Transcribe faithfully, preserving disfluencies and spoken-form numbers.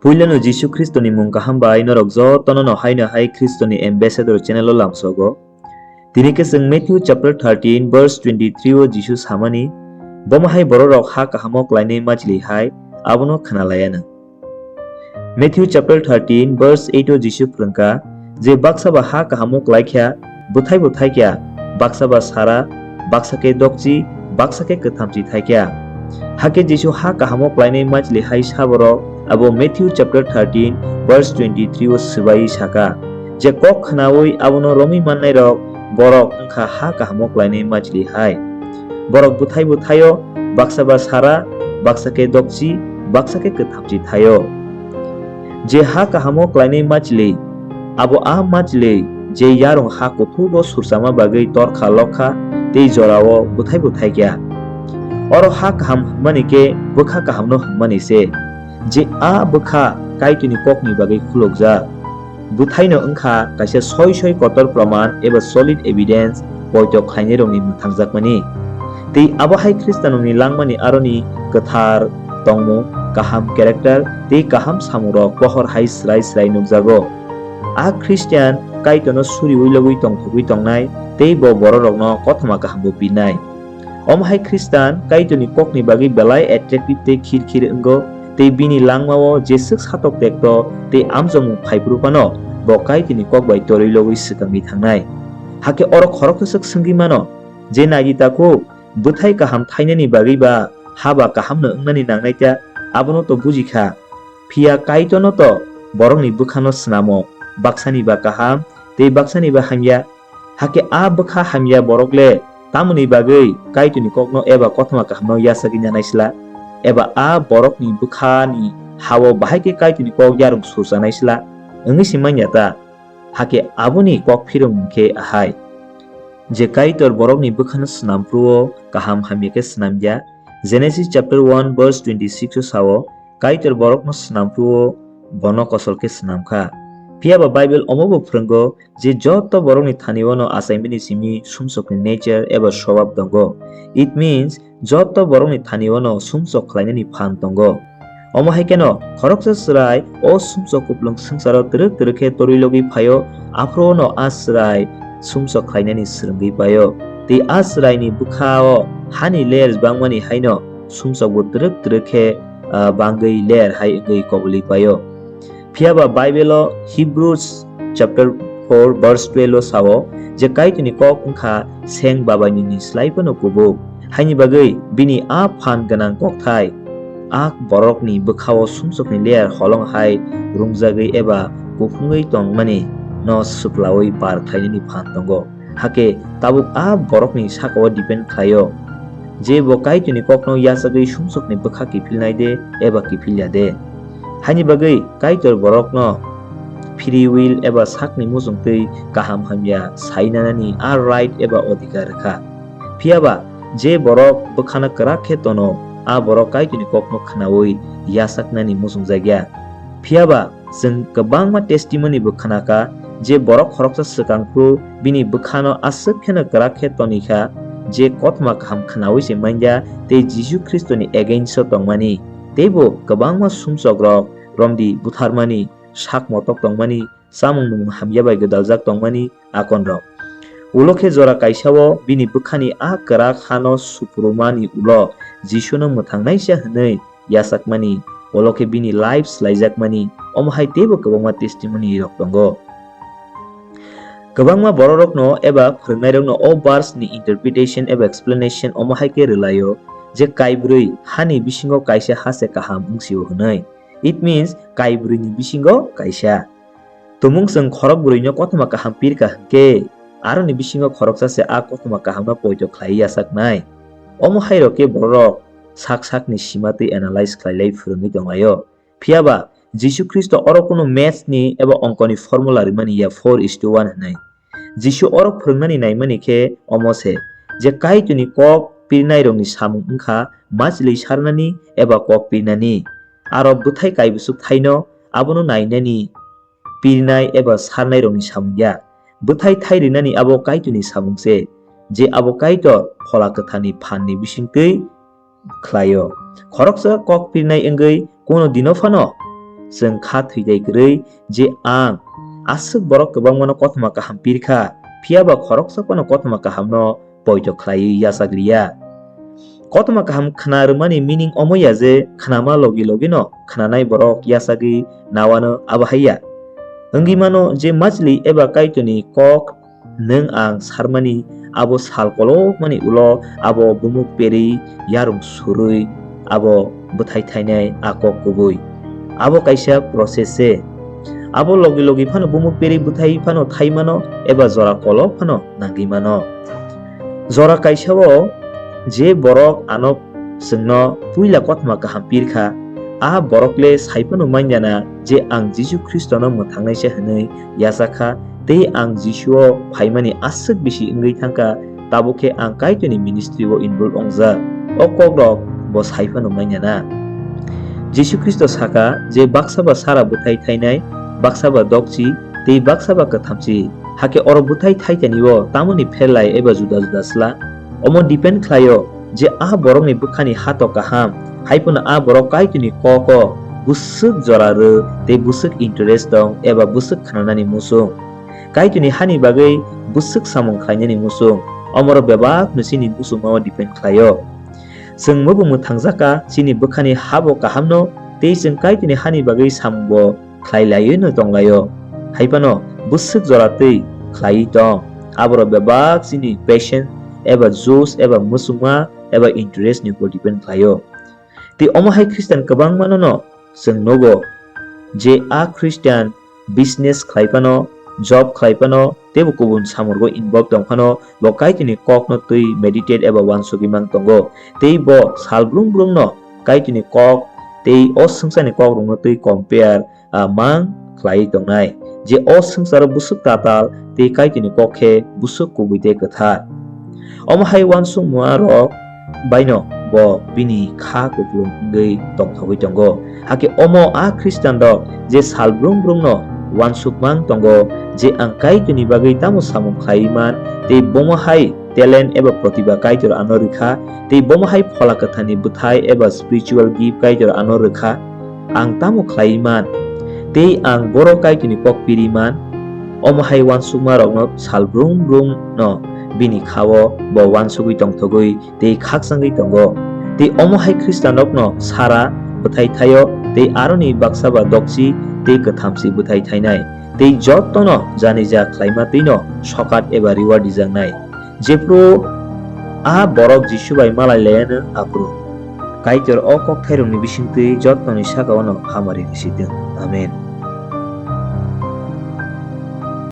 Puilano Jisu Khristoni mung kaham bai norok jotono no haino hai Khristoni Ambassador channel o lamsogo. Tini khe chwng Matthew chapter thirteen verse twenty-three o Jisu samani, "Bomo hai bororok ha kahamo klainai machli hai abono khna laianw." Matthew chapter thirteen verse eight o Jisu phrwngkha je, "Baksa ba ha kahamo klaikha, bwthai bo thaikha, baksa ba sara, baksa khe dokchi, baksa khe kwthamchi thaikha." Hakhe Jisu ha kahamo klainai machli hai saborok abo Matthew chapter thirteen verse twenty-three o swbai saka, je kok khnaui abono romwi mannairok borok wngkha ha kahamo klainai machli hai. Borok bwthai bwthaio, baksa ba sara, baksa khe dokchi, baksa khe kwthamchi thaio. Je ha kahamo klainai machli, abo a machli je yarung ha kuthukgo surchama bagwi torkha lokha tei jorao bwthai bwthai kha. Oro ha kaham hwnmani khe bwkha kahamno hwnmani se, je a bwkha Kaitorni kokni bagwi khulukjak. Bwthaino wngkha kaisa soi soi kotor proman eba solid evidence poito khlainairokni mwthangjakmani. Tei abo hai Khristanoni langmani aroni kwthar tongmung, kaham character tei kaham samungrok pohor hai srai srai nukjago. A Khristian Kaitorno suriui logwi tongthogwi tongnai tei bo bororokno kothoma kahambo pinai. Omo hai Khristan Kaitorni kokni bagwi belai attractive tei khir khir wngo, tei bini langmao jeswk satok tekto tei amjokmung phaiphuru phano bo Kaitorni kok bai torwi logwi swkangwi thangnai. Hakhe oro khoroksa swk swngwi mano je, "Naidi takhuk, bwthai kaham thainani bagwi ba ha ba kahamno wngnani nangnai ta, abono to buji kha. Phiya Kaitorno to borokni bwkhano snamo, baksani ba kaham tei baksani ba hamya. Hakhe a bwkha hamya borok le tamoni bagwi Kaitorni kokno eba kothoma kahamno yachagwi nanai sla? Eba a borokni bwkhani ha-o bahai khe Kaitorni kok yarung surchanai sla?" wngwi se man ya ta? Hakhe aboni kok phirung khe ahai, je Kaitor borokni bwkhano snam phuru-o kaham hamya khe snam ya. Genesis chapter one verse twenty-six o sao, Kaitor borokno snam phuru-o bono kosol khe snam kha. Phiya ba Bible omo bo phwrwngo je joto borokni thani-o no achaimani simi sumsokni nature eba swbab tongo. It means joto borokni thani-o no sumsok khlainani phan tongo. Omo hai kheno khoroksa chwrai o sumsok kuplung swngcharo twrwk twrwk khe torwi logwi phaio, aphuru no a chwrai sumsok khlainani swrwngwi paio. Tei a chwraini bwkha-o hani layer bangmani haino sumsokbo twrwk twrwk khe, ah, bangwi layer hai wngwi koboli paio. Phiya ba Bible-o Hebrews chapter four verse twelve o sao je Kaitorni kok wngkha seng babainini slai phano kubuk. Haini bagwi bini a phan gwnang kokthai a borokni bwkha-o sumsokni layer holong hai rungjagwi eba kuphungwi tongmani no swplaui par khlainani phan tongo. Hakhe tabuk a borokni saka-o depend khlaio je bo Kaitorni kokno yachagwi sumsokni bwkha kiphilnai de eba kiphilya de. Haini bagwi Kaitor borokno free will eba sakni muchungtwi kaham hamya sai nanani a right eba odhikar rwkha. Phiya ba je borok bwkhano kwrak khe tono, a borok Kaitorni kokno khnaui yachaknani muchungjakya. Phiya ba chwng kwbangma testimony bo khna kha je borok khoroksa swkang phuru bini bwkhano aswk kheno kwrak khe toni kha je kothoma kaham khnaui se man ya tei Jisu Khristoni against o tongmani, teibo kwbangma sumsokrok romdi butharmani, sak motok tongmani, chamung nwmung hamya bai gwdaljak tongmani akonrok. Ulo khe jora kaisa-o bini bwkhani a kwrak hano suphurumani ulo Jisuno mwthangnaisa hwnwi yachakmani, ulo khe bini life swlaijakmani, omo hai teibo kwbangma testimony rok tongo. Kwbangma bororokno eba phwrwngnairokno o verse ni interpretation eba explanation omo hai khe rwlaio je kaibrwi hani bisingo kaisa ha se kaham wngsio hwnwi. It means kaibrwi ni bisingo kaisa. Tumung chwng khorokbrwi no kothoma kaham pirkha hwnkhe, aroni bisingo khoroksa se a kothoma kahamno poito khlaiwi yachaknai. Omo hai rok khe bororok sak sakni sima twi analyze khlailai phwrwngwi tonglaio. Phiya ba Jisu Khristo oro kunu maths ni eba ongkoni formula rimani ya four is to one hwnwi. Jisu oro phwrwngnani naimani khe omo se je Kaitorni kok pirnairokni samung wngkha machwlwi sarnani eba kok pirnani. Aro bwthai kaibwswk thaino abono nainani pirnai eba sarnairokni samung ya. Bwthai thai rinani abo Kaitorni samung se, je abo Kaitor Phola Kwtharni phanni bisingtwi khlaio. Khoroksa kok pirnai wngwi kuno dino phano chwng kha thwidai kwrwi je ang aswk borok kwbangmano kothoma kaham pirkha, phiya ba khoroksa phano kothoma kahamno poito khlaiwi yachak liya. Kothoma kaham khna rwmani meaning omo ya je khnama logi logino khnanai borok yachagwi nawano abo hai ya. Wngwi mano je machli eba Kaitorni kok nwng ang sarmani abo sal kolokmani ulo abo bumuk perwi yarung surwi abo bwthai thainai a kok kubui. Abo kaisa process se. Abo logi logi phano bumuk perwi bwthai phano thaimano eba jora kolok phano nangwi mano. Jora kaisa o je borok ano chwngno puila kothoma kaham pirkha, a borok le sai phano manya na je ang Jisu Khristono mwthangnaisa hwnwi yachakha tei ang Jisuo phaimani aswk bisi wngwi thangkha, tabuk khe ang Kaitorni ministry o involve wngjak. O kokrok bo sai phano manya na. Jisu Khristo saka je baksa ba sara bwthai thainai, baksa ba dokchi tei baksa ba kwthamchi. Hakhe oro bwthai thaitani o tamoni pherlai eba juda juda sla? Omo depend khlaio je a borokni bwkhani hato kaham, hai phano a borok Kaitorni kok o bwswk jora rw tei bwswk interest tong eba bwswk khnanani muchung. Kaitorni hani bagwi bwswk samung khlainani muchung, omoro bebak no chini muchungma o depend khlaio. Chwng mubo mwthangjakha chini bwkhani habo kahamno tei chwng Kaitorni hani bagwi samungbo khlai laiwi no tong laio. Hai phano bwswk jora twi khlaiwi tong. Aborok bebak chini passion eba juice eba muchungma eba interest ni upor depend khlaio. Tei omo hai Christian kwbangma no no chwng nugo je a Christian business khlai phano, job khlai phano, teibo kubun samungbo involve tong phano bo Kaitorni kokno twi meditate eba uansugwi mang tongo. Tei bo sal brum brum no Kaitorni kok tei o swngcharni kokrokno twi compare ah, mang khlaiwi tongnai, je o swngcharo bwswk tatal tei Kaitorni kok khe bwswk kubui tei kwthar. Omo hai uansukmung rok baino bo bini kha kupulung wngwi tongthogwi tongo. Hakhe omo a Khristian rok je sal brum brum no uansuk mang tongo je ang Kaitorni bagwi tamo samung khlaiwi man tei bomo hai talent eba protiba Kaitor ano rwkha tei bomo hai Phola Kwtharni bwthai eba spiritual gift Kaitor ano rwkha. Ang tamo khlaiwi man? Tei ang boro Kaitorni kok piri man? Omo hai uansukma rokno sal brum brum no bini kha-o bo uansugwi tongthogwi tei khakchangwi tongo. Tei omo hai Khristian rokno sara bwthai thaio tei aroni baksa ba dokchi tei kwthamsi bwthai thainai. Tei jotono janija khlaima twino sokat eba reward rijaknai. Jephru a borok Jisu bai malai laianw aphuru Kaitor o kokthairokni bisingtwi jotoni saka-o no hamari rwsitwng. Amen.